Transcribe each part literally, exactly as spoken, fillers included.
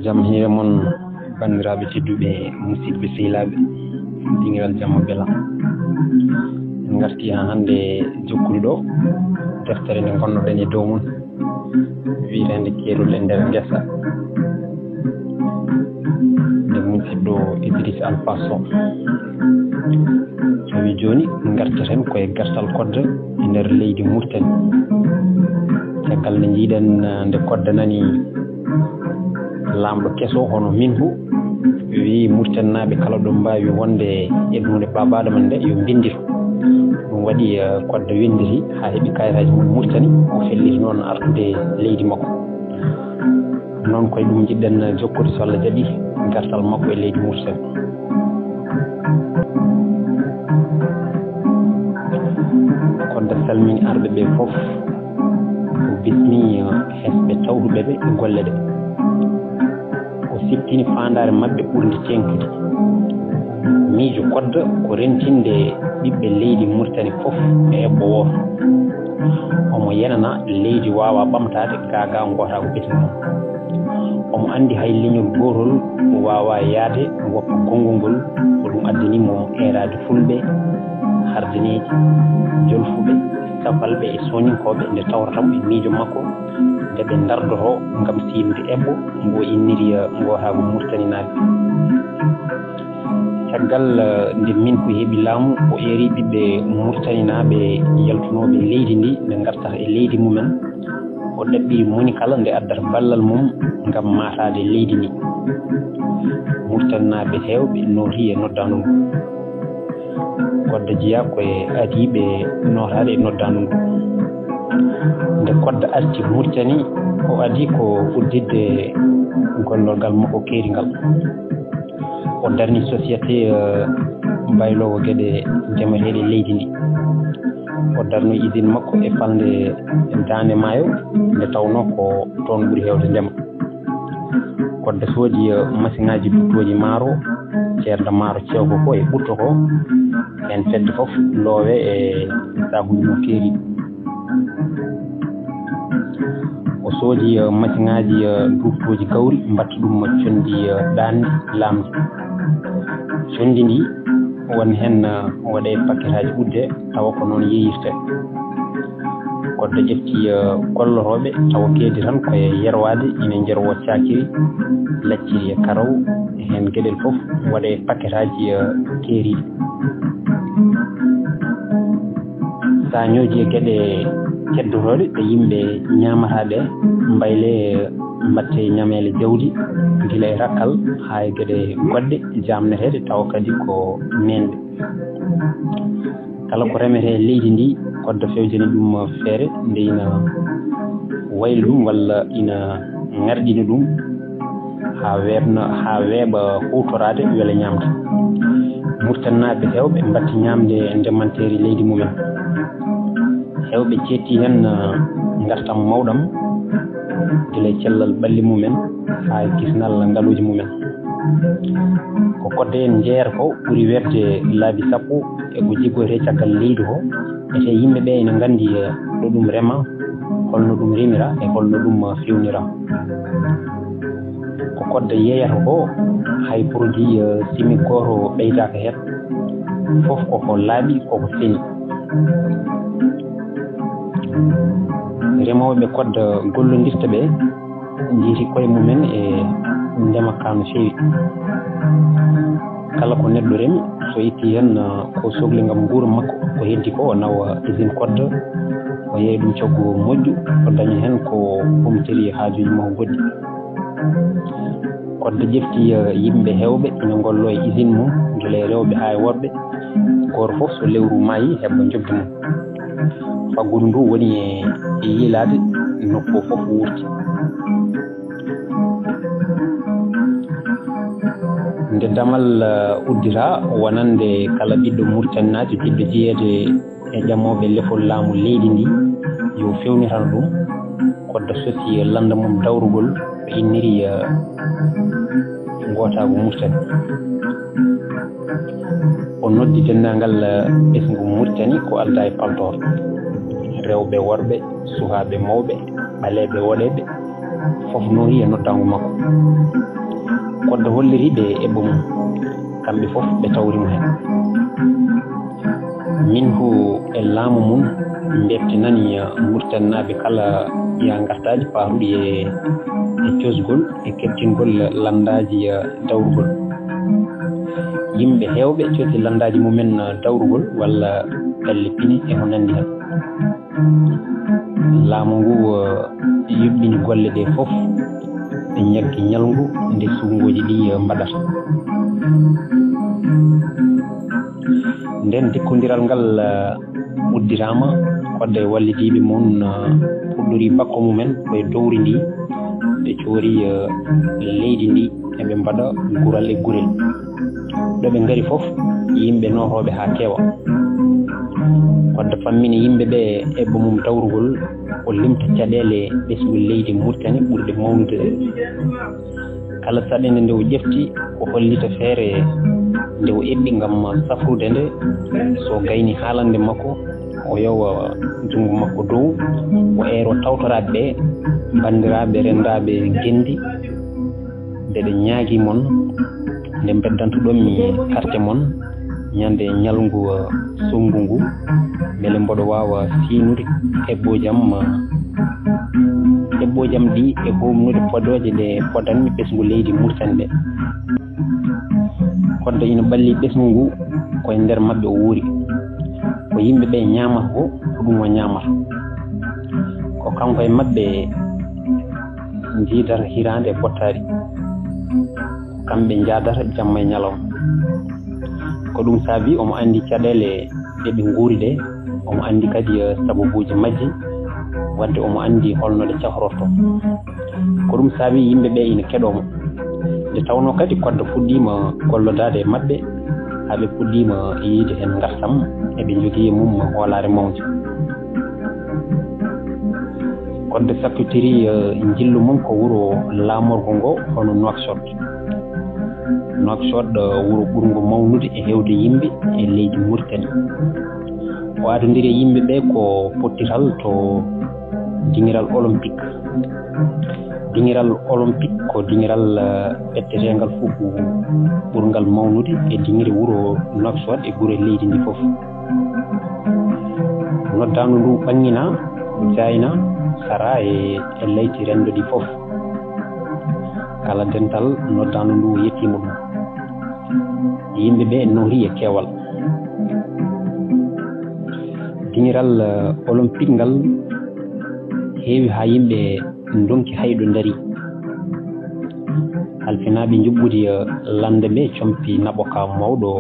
Jam hiire mon, banndiraaɓe tedduɓe, musidɓe sehilaaɓe, dingiral jam e beela. En ngarti haa hannde jokkude ɗo deftere nde ngonnoɗen e dow mum, wiyeteende Keerol e nder ngesa, nde musidɗo Idriss Alpha Sow. Tawi jooni ngartaten ko e gartal kodde e nder leydi Mauritanie. Caggal nde njiiɗen, eh, nde kodde nani laamɗo keso hono Minhu, wiyi Mauritanie naaɓe kala ɗo mbaawi wonde e duunde baabaaɗo men nde yo mbinndito. Ɗum waɗi, eh, kodde winnditi haa heɓi kayitaaji mum Mauritanie, o felliti noon artude leydi makko. Noon koye ɗum njiɗɗen jokkude so Allah jaɓi gartal makko e leydi Mauritanie. Kodde salmini arɓe ɓe fof, o bismi, eh, hesɓe tawduɓe ɓe e golle ɗe. O siftini faandaare maɓɓe ɓurnde teeŋtude. Miijo kodde ko rentinde ɓiɓɓe leydi Mauritanie fof e eɓɓo wooto. Omo yenana leydi waawaa ɓamtaade gaa gaa ngootaagu ɓesngu mum. Omo anndi hay leñol gootol waawaa yahde woppa konngol ngol, ko ɗum addani mo eeraade fulɓe, hardineeji, jolfuɓe, safalɓe e sooninkooɓe nde tawrata mo e miijo makko nde ɓe ndardotoo ngam siirde eɓɓo ngo inniri, eh, ngootaagu Muritaninaaɓe. Caggal, eh, nde Minhu heɓi laamu, o eeri ɓiɓɓe Muritaninaaɓe yaltunooɓe leydi ndi nde ngartata e leydi mumen. O ɗaɓɓiri moni kala nde addata ballal mum ngam maataade leydi ndi. Muritaninaaɓe heewɓe nootii e noddaandu ndu. Kodde jeyaa ko e adiiɓe nootaade e noddaandu ndu. Nde kodde arti Mauritanie, o adii ko udditde gollorgal makko keeringal. O darni société, eh, mbayloowo geɗe ndemeteeɗe leydi ndi. O darnoyi usine makko e falnde Daande Maayo, nde tawnoo ko toon ɓuri heewde ndema. Kodde soodi, eh, masiŋaaji duttooji maaro, ceerde maaro cewko ko e ɓutto ko, heen fedde fof loowe e saakuuji mum keeriiɗi. O soodi, eh, masiŋaaji, eh, duuftooji gawri, mbaɗta ɗum conndi, eh, ɗaanndi laamndi. Conndi ndi won heen, eh, waɗee pakketaaji ɓuɗde, tawa ko noon yeeyirtee. Kodde ƴefti, eh, gollorooɓe, tawa keedi tan ko e yerwaade, ina njerwoo caakiri, lacciri e karaw, heen geɗel fof waɗee pakketaaji, eh, keeriiɗi. Saañooji e geɗe ceddotooɗe ɗe yimɓe ñaamata ɗe, mbayle mbaɗtee ñameele jawdi, gila e rakkal haa e geɗe goɗɗe jaamneteeɗe, tawa kadi ko neenɗe. Kala ko remetee e leydi ndi, kodde fewjani ɗum feere nde ina wayla ɗum walla ina ŋarɗina ɗum haa weeɓna, haa weeɓa huutoraade wela ñaamde. Muritaninaaɓe heewɓe mbaɗti ñaamde ndemanteeri leydi mumen. Heewɓe ceetti heen, eh, ngartam mawɗam, gila e cellal ɓalli mumen haa e kisnal ngaluuji mumen. Ko kodde en njeeyata ko ɓuri weeɓde laabi sappo e ko jiggoytee caggal leydi ko, ete yimɓe ɓe ina nganndi, eh, ɗo ɗum rema, holno ɗum remira e holno ɗum, eh, fewnira. Ko kodde yeeyata ko, hay produit, eh, chimique gooto ɓeydaaka heen, fof koko laaɓi, koko seni. Remooɓe kodde gollondirta ɓe njiiti koye mumen e ndema ka no feewi. Kala ko neɗɗo remi, so itti heen, eh, ko sokli ngam nguura makko, ko heddi ko o nawa usine kodde, o yeeya ɗum coggu moƴƴu, o daña heen ko humpitiri haajuuji makko goɗɗi. Kodde ƴefti, eh, yimɓe heewɓe ina ngolloo e usine mum, gila e rewɓe haa e worɓe. Gooto fof so lewru maayi heɓa njoɓdi mum. Faggudu ndu woni e, e yiilaade nokku o fof wuurti. Nde damal, eh, uddita, wonande kala ɓiɗɗo Muritaninaajo jiɗɗo jeyeede e ƴamooɓe lefol laamu leydi ndi, yo fewnitano ɗum, kodde sosi lannda mum dawrugol, ɓe inniri, eh, ngootaagu Murtani. O noddi denndaangal, eh, ɓesngu Murtani ko aldaa e paltoor, rewɓe, worɓe, sukaaɓe, mawɓe, ɓaleeɓe, woɗeeɓe, Fof noohi e noddaango makko. Koddo holliri ɓe eɓɓo mum. Kamɓe fof ɓe tawri mo heen. Min ko e laamu mum mbeftinani Muritaninaaɓe kala yaa ngartaaji paatuɗi e, e cosgol e keptingol lanndaaji dawrugol. Yimɓe heewɓe cosli lanndaaji mumen dawrugol walla pelle pine e ko nanndi heen. Laamu ngu, eh, yuɓɓini golle ɗe fof, ɓe ñaggi ñalngu nde suɓngooji ɗi, eh, mbaɗata. Nden jokkondiral ngal, eh, udditaama, Koddo e wallidiiɓe mum, eh, puɗɗori bakko mumen ko e dowri ndi, ɓe coori, eh, leydi ndi, eɓe mbaɗa gural e gurel. Ɗo ɓe ngari fof, yimɓe nootooɓe haa keewa. Koddo fammini yimɓe ɓe eɓɓo mum dawrugol, o limta caɗeele ɓesngu leydi Muritaani ɓurɗe mawnude ɗe. Kala saɗeende nde o ƴefti, o hollita feere nde o eɓɓi ngam safrude nde. So gayni haalande makko, o yowa junngo makko dow, o eero tawtoraaɓe ɓe, banndiraaɓe renndaaɓe ngenndi, nde ɓe ñaagii mon, nde mbeddantuɗon-mi karte mon ñande ñalngu, eh, suɓngu ngu, mbele mboɗo waawa siinude eɓɓoojam, eh, eɓɓoojam ɗi e huumnude podooje ɗe podanmi ɓesngu leydi Muritaani ɗe. Koddo ina ɓalli ɓesngu ngu ko e nder maɓɓe o wuuri. Ko yimɓe ɓe ñaamata ko, ko ɗum o ñaamata. Ko kanko e maɓɓe njiidata hiraande e bottaari. Kamɓe njaadata jamma e ñalawma. Ko ɗum saabi omo anndi caɗeele ɗe ɓe nguuri ɗe, omo anndi kadi, eh, sababuuji majji, wadde omo anndi holno ɗe cafrorto. Ko ɗum saabi yimɓe ɓe ina keɗoo mo. Nde tawnoo kadi Koddo fuɗɗiima gollodaade e maɓɓe, haa ɓe puɗɗiima yiyde heen ngarsam, eɓe njogii e mum hoolaare mawnde. Koddo sakkitiri, eh, njillu mum ko wuro laamorgo ngo, hono Nouakchott. Nouakchott, eh, wuro ɓurngo mawnude e heewde yimɓe e leydi Muritaani. O adondiri e yimɓe ɓe ko pottital to dingiral Olympique. Dingiral Olympique ko dingiral, eh, ɓetteteengal fof ɓurngal mawnude e dingire wuro Nouakchott e gure leydi ndi fof. Noddaandu ndu ɓanngina, jaayna, sara e, e leydi renndo ndi fof. Kala dental noddaandu ndu yettiima ɗum. Yimɓe ɓe noori e keewal. Dingiral, eh, Olympique ngal heewi haa yimɓe ndonki hayɗo ndari. Halfinaaɓe njuɓɓudi, eh, lannde ɓe compi naɓo ka mawɗo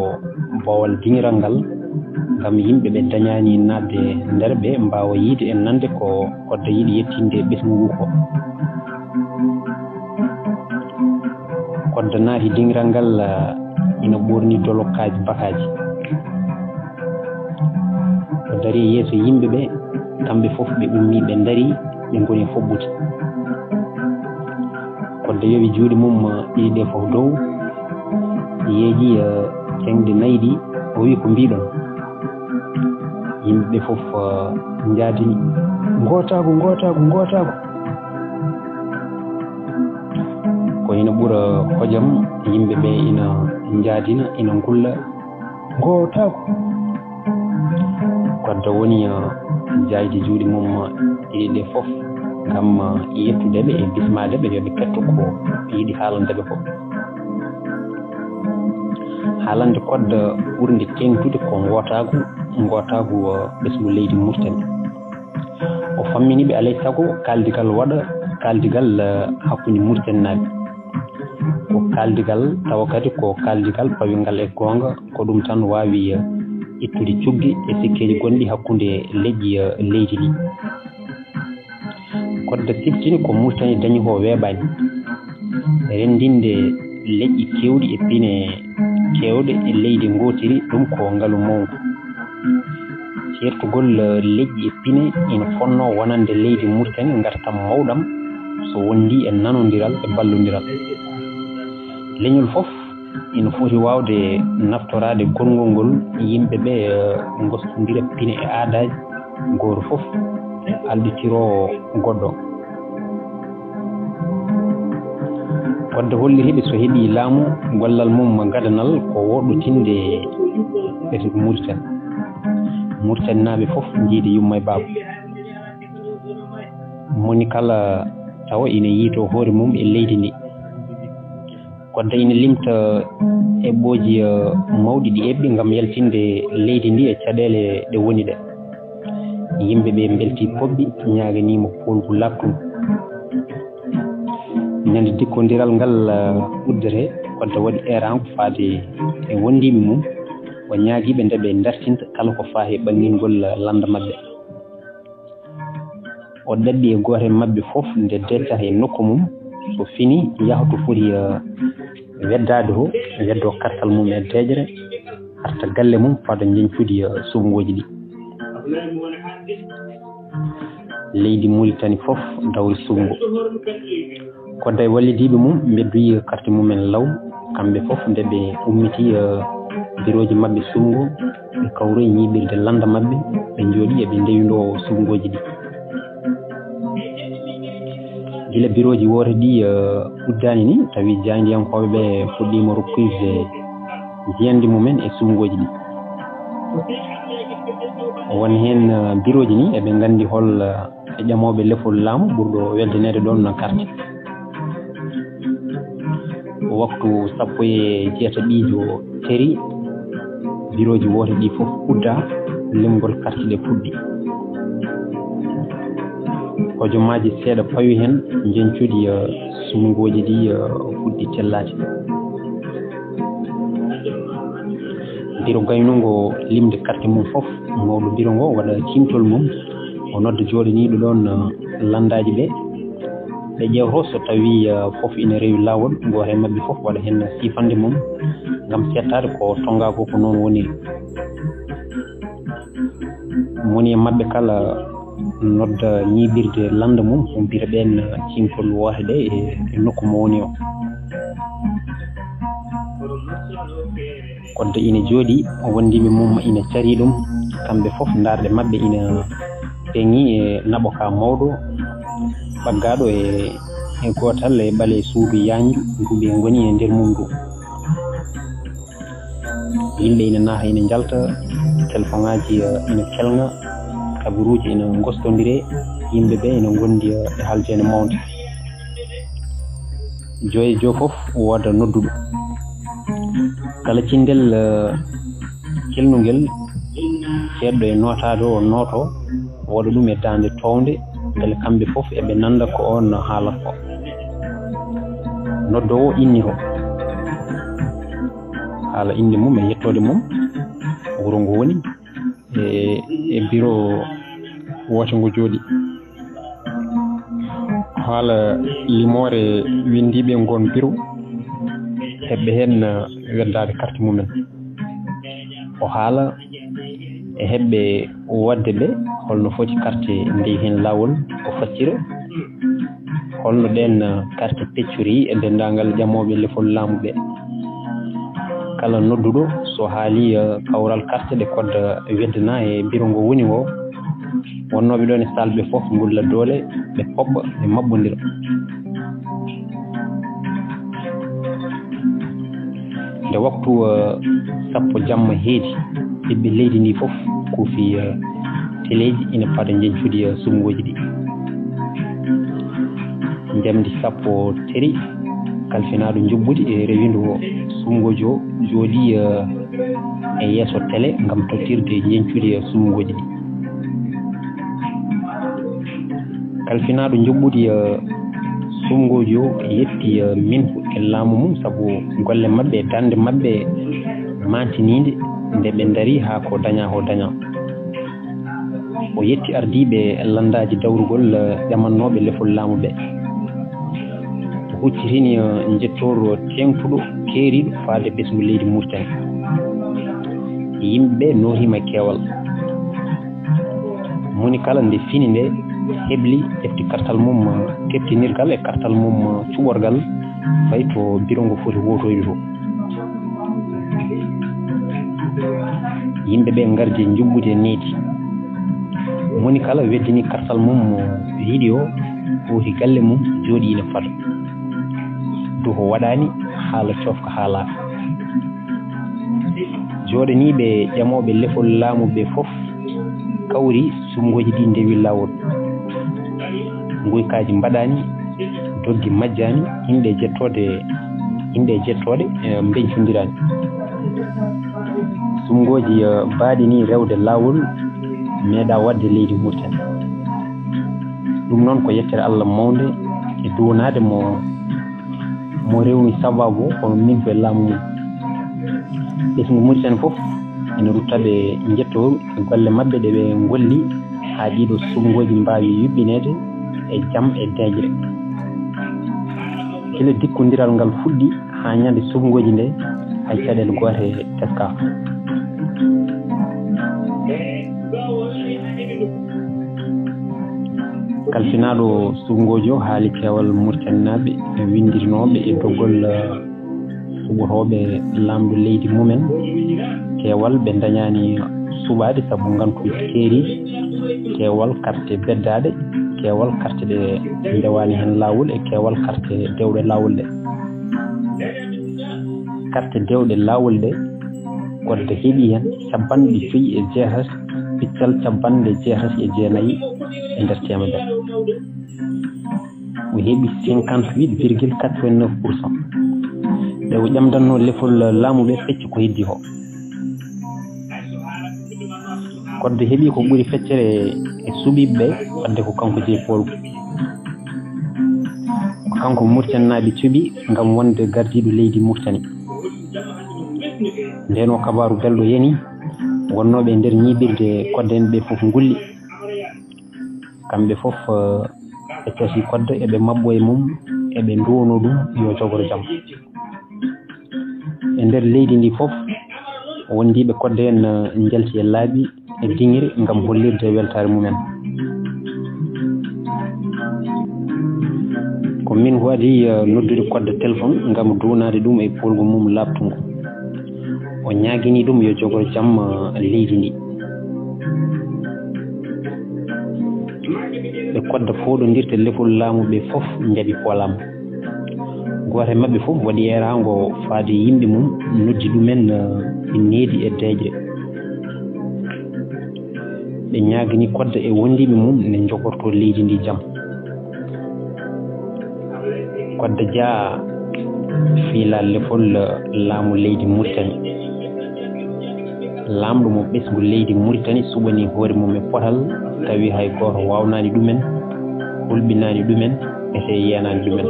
boowal dingiral ngal ngam yimɓe ɓe dañaani naatde nder ɓe mbaawa yiyde e nande ko Koddo yiɗi yettinde ɓesngu ngu ko. Koddo naati dingiral ngal, eh, ina ɓoorni dolokkaaji bakaaji. O dari e yeeso yimɓe ɓe, kamɓe fof ɓe ummii, ɓe ndarii, ɓe ngoni e foɓɓude. Koddo yowi juuɗe mum, eh, ɗiɗi ɗe fof dow, yeeƴi, eh, ceŋɗe nayi ɗi, o wi: "Ko mbiɗon?" Yimɓe ɓe fof, eh, njaadini: "Ngootaagu, ngootaagu, ngootaagu." Ko ina ɓura hojom, yimɓe ɓe ina njaadina, ina ngulla: "Ngootaagu." Koddo woni, eh, jaayde juuɗe mum, eh, ɗiɗi ɗe fof ngam, eh, yettude ɓe e bismaade ɓe yo ɓe ketto ko ɓe yiɗi haalande ɓe ko. Haalande Koddo ɓurnde teeŋtude ko ngootaagu, ngootaagu, eh, ɓesngu leydi Muritaani. O fammini ɓe alay sago kaaldigal waɗa, kaaldigal, eh, hakkunde Muritaninaaɓe. Ko kaaldigal tawa kadi ko kaaldigal pawingal e goonga, ko ɗum tan waawi, eh, ittude cugge e sikkeeji gonɗi hakkunde leƴƴi, eh, leydi ndi. Koddo siftini ko Muritaani dañi ko weeɓaani. Renndinde leƴƴi keewɗi e pine keewɗe e leydi ngootiri, ɗum ko ngalu mawngu. Ceertugol, eh, leƴƴi e pine ina fotnoo wonande leydi Muritaani ngartam mawɗam so wondii e nanondiral e ballondiral. Leñol fof ina foti waawde naftoraade konngol ngol, yimɓe ɓe, eh, ngostondira pine e aadaaji, gooto fof alɗitiroo goɗɗo. Kodde holliri ɓe so heɓii laamu, gollal mum gadanal ko woɗɗotinde ɓe Muritani. Muritaninaaɓe fof njiidi yumma e baaba. Moni kala tawa ina yiytoo hoore mum e leydi ndi. Kodde ina limta eɓɓooji, eh, mawɗi ɗi eɓɓi ngam yaltinde leydi ndi e caɗeele ɗe woni ɗe. Yimɓe ɓe mbeltii poɓɓi, ñaaganiima poolgu laaɓtungu. Ñande dikkondiral ngal, eh, uddere, Kodde waɗi eeraango faade e wondiiɓe mum, o ñaagii ɓe nde ɓe dartinta kala ko faati e ɓanngingol lannda maɓɓe. O ɗaɓɓi e gooto e maɓɓe fof nde deeƴtata e nokku mum, so fini yaha to foti, eh, weddaade to, weddoo kartal mum e deeƴre, arta galle mum fada njeñcudi, eh, suɓngooji ɗi. Leydi Muritani fof dawri suɓngo. Kodde e wallidiiɓe mum mbeddoyi karte mumen law, kamɓe fof nde ɓe ummiti, eh, birooji maɓɓe suɓngo, ɓe kawroyi ñiiɓirde lannda maɓɓe, ɓe njooɗi eɓe ndewindoo suɓngooji ɗi. Gila birooji woote ɗi, eh, uddaani ni, tawi jaayndiyankooɓe ɓe puɗɗiima rokkoyde njiyanndi mumen e suɓngooji ɗi. Won heen, eh, birooji ni, eɓe nganndi hol, eh, e ƴamooɓe lefol laamu ɓurɗo weltaneede ɗoon no karte. Waktu sappo e jeetaɓiijo teeri, birooji woote ɗi fof uddaa, limgol karte ɗe fuɗɗi. Hojomaaji seeɗa pawi heen, njeñcudi, eh, suɓngooji ɗi, eh, fuɗɗi tellaade. Biro gaynungo limde karte mum fof, mawɗo biro ngo waɗa ciimtol mum, o nodda jooɗaniiɓe ɗoon, eh, lanndaaji ɓe. Ɓe ƴeewto so tawii, eh, fof ina rewi laawol, gooto e maɓɓe fof waɗa heen siifannde mum ngam seettaade ko tonngaa ko, ko noon woniri. Moni e maɓɓe kala nodda ñiiɓirde lannda mum, humpita ɓeen ciimtol woote ɗe e, e nokku mo woni o. Kodde ina jooɗi, wondiiɓe mum ina carii ɗum, kamɓe fof ndaarɗe maɓɓe ina peŋi e naɓo ka mawɗo, ɓaggaaɗo e, e gootal e ɓale suudu yaanju ndu ɓe ngoni e nder mum ndu. Yimɓe ina naata, ina njalta, telefoŋaaji, eh, ina kelŋa, kabaruuji ina ngostondire, yimɓe ɓe ina ngondi, eh, e haljeende mawnde. Joy e joy fof wooda nodduɗo. Kala cinndel, eh, kelnungel, ceeɗɗo e nootaade o nooto, waɗa ɗum e daande toownde, mbele kamɓe fof eɓe nannda ko oon haalata ko. Noddoowo innito, haala innde mum e yettoode mum, wuro ngo woni, e, e biro woote ngo jooɗi. Haala limoore winndiiɓe ngoon biro, heɓɓe heen weddaade karte mumen. O haala e heɓɓe waɗde ɓe, holno foti karte ndey heen laawol o faccira, holno ɗeen karte peccori e denndaangal ƴamooɓe lefol laamu ɓe. Kala nodduɗo, so haali, eh, kawral karte ɗe kodda weddana e biro ngo woni ngo, wonnooɓe ɗoon e salle ɓe fof ngulla doole, ɓe poɓɓa, ɓe maɓɓondira. Nde waktu, eh, sappo jamma heedi, ɓiɓɓe leydi ndi fof kuufi, eh, teleeji ina pada njeñcudi, eh, suɓngooji ɗi. Njamndi sappo teeri, kalfinaaɗo njuɓɓudi e rewindu o suɓngooji o jooɗii, eh, e yeeso tele ngam tottirde njeñcudi, eh, suɓngooji ɗi. Kalfinaaɗo njuɓɓudi, eh, suɓngooji o yetti, eh, min e laamu mum, sabu golle maɓɓe e darnde maɓɓe maantiniinde nde ɓe ndarii haa ko dañaa ko dañaa. O yetti ardiiɓe lanndaaji dawrugol, eh, ƴamannooɓe lefol laamu ɓe. O huccitini, eh, njettooru teeŋtuɗo keeriiɗo faade ɓesngu leydi Mauritanie. Yimɓe ɓe nootiima e keewal. Moni kala nde fini nde hebli ƴefti kartal mum, eh, keptinirgal e kartal mum, eh, cuɓorgal, fayi to biro ngo foti wootoyde to. Yimɓe ɓe ngardi e njuɓɓudi e needi. Moni kala weddini kartal mum mo yiɗi o, hooti galle mum, jooɗi ina fada. Ɗum ko waɗaani haala coofka haalaaka. Jooɗaniiɓe ƴamooɓe lefol laamu ɓe fof kawri, suɓngooji ɗi ndewi laawol. Nguykaaji mbaɗaani, doggi majjaani, inɗe jettooɗe, inɗe jettooɗe, eh, mbeñcondiraani. Suɓngooji, eh, baaɗi ni rewde laawol meeɗaa waɗde leydi Mauritanie. Ɗum noon ko yettere Allah mawnde e duwanaade mo, mo rewmi sababu kono min ko e laamu mum. Ɓesngu Mauritanie fof ene rutta ɓe njettooru e golle maɓɓe ɗe ɓe ngolli haa ɗiɗo suɓngooji mbaawi yuɓɓineede e jam e deeƴre. Gila dikkondiral ngal fuɗɗi haa ñande suɓngooji nde, hay caɗeele goote teskaaka. Kalfinaaɗo suɓngoojo haali keewal Muritaninaaɓe e winndirnooɓe e dogol, eh, suɓotooɓe laamɗo leydi mumen. Keewal ɓe ndañaani suɓaade sabu ngantuuji keeriiɗi, keewal karte beddaaɗe, keewal karte ɗe ndewaani heen laawol e keewal karte dewɗe laawol ɗe. Karte dewɗe laawol ɗe, Kodde heɓi heen cappanɗe joyi e jeetati piccal cappanɗe jeetati e jeenayi e nder teemedere. O heɓi cinquante-huit virgule quatre-vingt-neuf pour cent. Ɓe o ƴamdanno lefol laamu ɓe fecci ko heddi ko. Kodde heɓi ko ɓuri feccere e suɓiiɓe ɓe, wadde ko kanko jeyi poolgu. Ko kanko Muritaninaaɓe cuɓi ngam wonde gardiiɗo leydi Muritani. Ndeen o kabaaru belɗo yani, wonnooɓe e nder ñiiɓirde Kodde en ɓe fof ngulli. Kamɓe fof, eh, ɓe casi Kodde, eɓe maɓɓo e mum, eɓe nduwonoo ɗum yo jogoro jam. E nder leydi ndi fof, wondiiɓe Kodde en, eh, njalti e laabi e diŋiri ngam hollirde weltaare mumen. Ko min waɗi, eh, noddude Kodde téléphone ngam duwanaade ɗum e poolgu mum laaɓtungu. O ñaagini ɗum yo jogor jam, eh, leydi ndi. Ɓe Kodde fooɗondirde lefol laamu ɓe fof njaɓi poolaama. Gooto e maɓɓe fof waɗi eeraango faade yimɓe mum, noddi ɗumen, eh, e needi e deeƴre. Ɓe ñaagani Kodde e wondiiɓe mum ne njogortoo leydi ndi jam. Kodde Jah fiila lefol laamu leydi Muritani. Laamɗo mo ɓesngu leydi Muritani suɓanii hoore mum e potal, tawi hay gooto waawnaani ɗumen, hulɓinaani ɗumen, ete yeenaani ɗumen.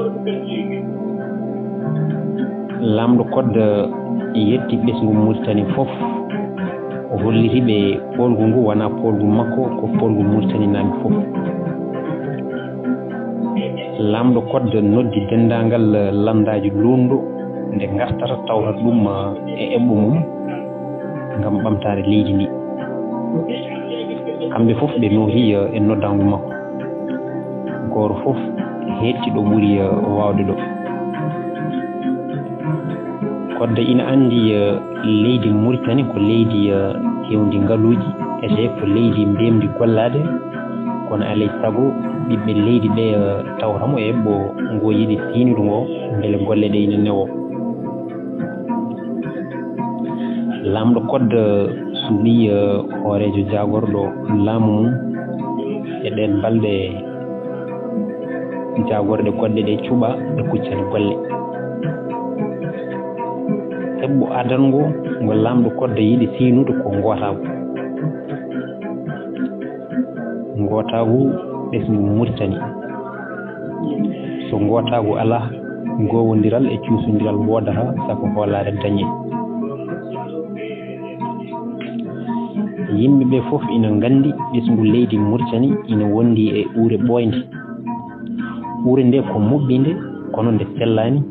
Laamɗo Kodde yetti ɓesngu Muritani fof. O holliti ɓe poolgu ngu wonaa poolgu makko, ko poolgu Muritaninaaɓe fof. Laamɗo Kodde noddi denndaangal lanndaaji luulndo nde ngartata tawta ɗum e eɓɓo mum ngam ɓamtaare leydi ndi. Kamɓe fof ɓe nootii e noddaangu makko. Gooto fof heetti ɗo ɓuri, eh, waawde ɗo. Kodde ina anndi, eh, leydi Muritani ko leydi, eh, keewndi ngaluuji, ete ko leydi mbeemndi gollaade, kono alay sago ɓiɓɓe leydi ɓe, eh, tawta mo e eɓɓo ngo yiɗi siinude ngo, mbele golle ɗe ina newo. Laamɗo Kodde suɓii, eh, hooreejo jaagorɗo laamu mum e ɗeen balɗe jaagorɗe goɗɗe ɗe cuɓa e kuccane golle. Eɓɓo adango ngo laamɗo Kodde yiɗi siinude ko ngootaagu. Ngootaagu ɓesngu Muritani. So ngootaagu alaa, goowondiral e cuusondiral woodata, saka hoolaare dañee. Yimɓe ɓe fof ina nganndi ɓesngu leydi Muritani ina wondi e ure ɓooynde. Ure nde ko moɓɓinde, kono nde sellaani.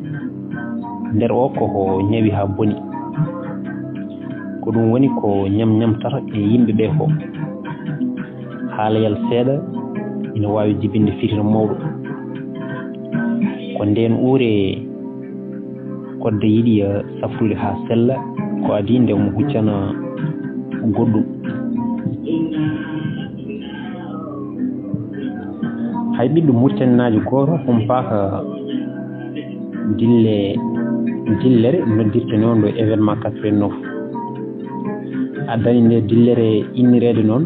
Nder o ko ko ñawi haa boni. Ko ɗum woni ko ñam ñamtata e yimɓe ɓe ko. Haalayal seeɗa ina waawi jibinde fitina mawɗo. Ko ndeen ure Kodde yiɗi, eh, safrude haa sella, ko adii nde omo huccana goɗɗum. Hay ɓiɗɗo Muritaninaajo gooto humpaaka Dille dillere noddirte noon ɗo événement quatre-vingt-neuf. Addani nde dillere innireede noon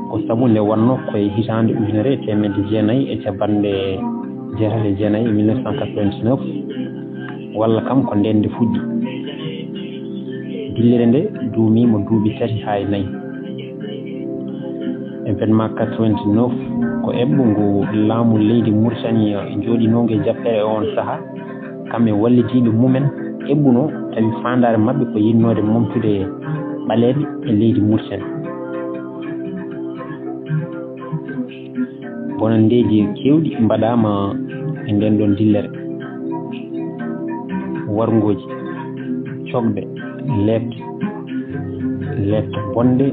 ko sabu nde wonno koye hitaande ujunere e teemedde jeenayi e capanɗe jeetati e jeenayi e mille neuf cent quatre-vingt-dix-neuf, walla kam ko ndeen nde fuɗɗi. Dillere nde duumiima duuɓi tati haa e nayi. Événement quatre-vingt-neuf ko eɓɓo ngu laamu leydi Mauritanie jooɗinoongu e jappere e oon sahaa, kam e wallidiiɓe mumen eɓɓunoo, tawi faandaare maɓɓe ko yiɗnoode momtude ɓaleeɓe e leydi Mauritanie. Bonanndeeji keewɗi mbaɗaama e ndeen ɗoon dillere. Warngooji, cokde, leepte, leepte bonɗe,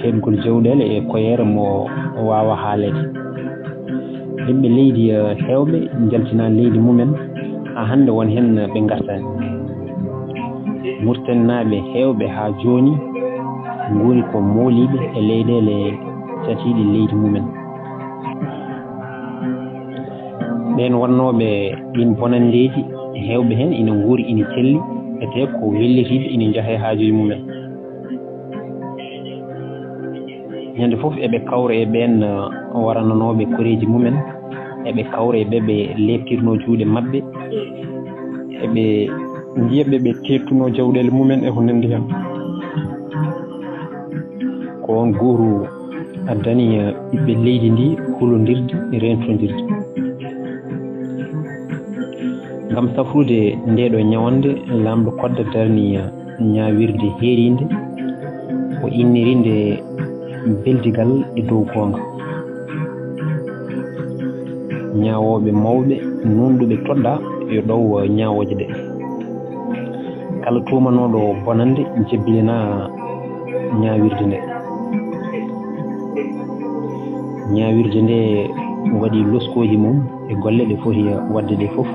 teetgol jawɗeele e koyeere mo waawaa haaleede. Ɓiɓɓe leydi, eh, heewɓe njaltinaa leydi mumen, haa hannde won heen ɓe ngartaani. Muritaninaaɓe heewɓe haa jooni ngoni ko mooliiɓe e leyɗeele catiiɗe leydi mumen. Ɓeen wonnooɓe ɗiin bonanndeeji, heewɓe heen ina nguuri, ina celli, etee ko wellitiiɓe, ina njaha e haajuuji mumen. Ñande fof eɓe kawra e ɓeen, uh, warananooɓe koreeji mumen, eɓe kawra e ɓe ɓe leeptirnoo juuɗe maɓɓe, eɓe njiya ɓe ɓe teettunoo jawɗeele mumen e ko nanndi heen. Ko oon gooto addani, uh, ɓiɓɓe leydi ndi hulondirde, reentondirde. Ngam safrude ndee ɗoo ñawannde, laamɗo Kodda darni, uh, ñaawirde heeriinde, o inniri nde beldigal e dow goonga. Ñaawooɓe mawɓe nuunɗuɓe toɗɗaa yo ɗow ñaawooje ɗe. Kala tuumanooɗo bonannde jebbilinaa ñaawirde nde. Ñaawirde nde waɗi loskooji mum e golle ɗe foti waɗde ɗe fof,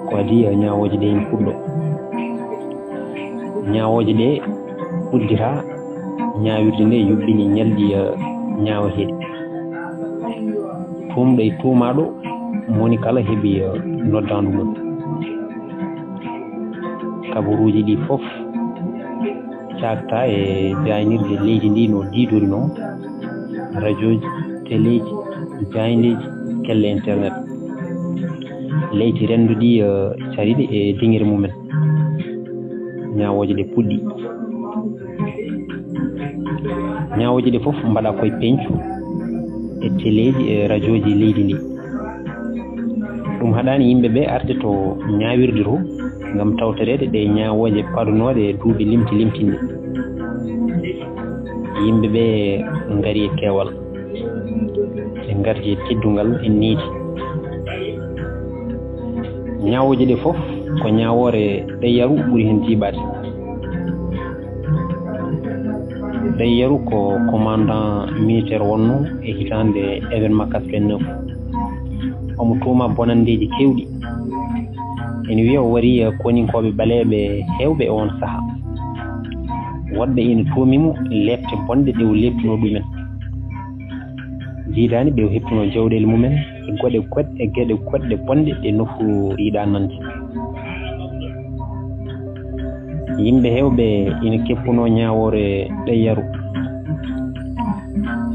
ko adii ñaawooje ɗe ina puɗɗo. Ñaawooje ɗe uddita, ñaawirde nde yuɓɓini ñalɗi, eh, ñaawateeɗi. Tuumɗo e tuumaaɗo, moni kala heɓi, eh, noddaandu mum. Kabaruuji ɗi fof caakta e jaaynirde leydi ndi no diidorinoo, rajooji, teleeji, jaayndeeji, kelle internet. Leydi rennduɗi, eh, cariɗe e dingere mumen. Ñaawooje ɗe puɗɗi. Ñaawooje ɗe fof mbaɗa koye peñcu e teleeji e rajooji leydi ndi. Ɗum haɗaani yimɓe ɓe arde to ñaawirde to ngam tawtoreede ɗe ñaawooje paɗunooɗe e duuɓi limti limtinɗi. Yimɓe ɓe ngari e keewal. Ɓe ngarti e teddungal e needi. Ñaawooje ɗe fof ko ñaawoore Ɗayyaru ɓuri heen jiiɓaade. Ɗayyaru ko commandant militaire wonno e hitaande événement quatre-vingt-neuf. Omo tuuma bonanndeeji keewɗi. Ene wiya o waɗi koninkooɓe ɓaleeɓe heewɓe e oon sahaa. Woɗɓe ina tuumi mo leepte bonɗe ɗe o leeptunoo ɗumen. Jiidaani ɓe o heɓtunoo jawɗeele mumen e goɗe goɗɗe, e geɗe goɗɗe bonɗe ɗe nofru yiɗaa nande. Yimɓe heewɓe ina keppunoo ñaawoore Ɗayyaru.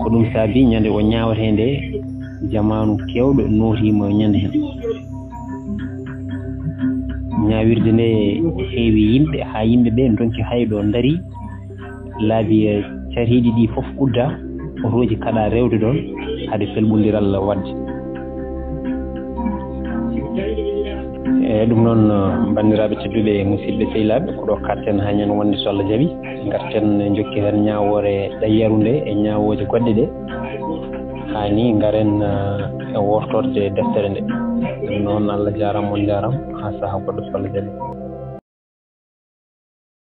Ko ɗum saabi ñande o ñaawetee nde, jamaanu keewɗo nootiima ñande heen. Ñaawirde nde heewi yimɓe, haa yimɓe ɓe ndonki hayɗo ndarii. Laabi, eh, cariiɗi ɗi fof udda, otooji kaɗa rewde ɗoon, hade pelɓondiral waɗde. E ɗum noon, eh, banndiraaɓe tedduɓe, musidɓe sehilaaɓe, ko ɗo karten haa ñande wonde so Allah jaɓi. Ngarten njokki heen ñaawoore Ɗayyaru nde e ñaawooje goɗɗe ɗe. Haa ni ngaren, eh, e wortorde deftere nde. Ɗum noon, Allah jaaraama, on njaaraama, haa sahaa goɗɗo so Allah jaɓi.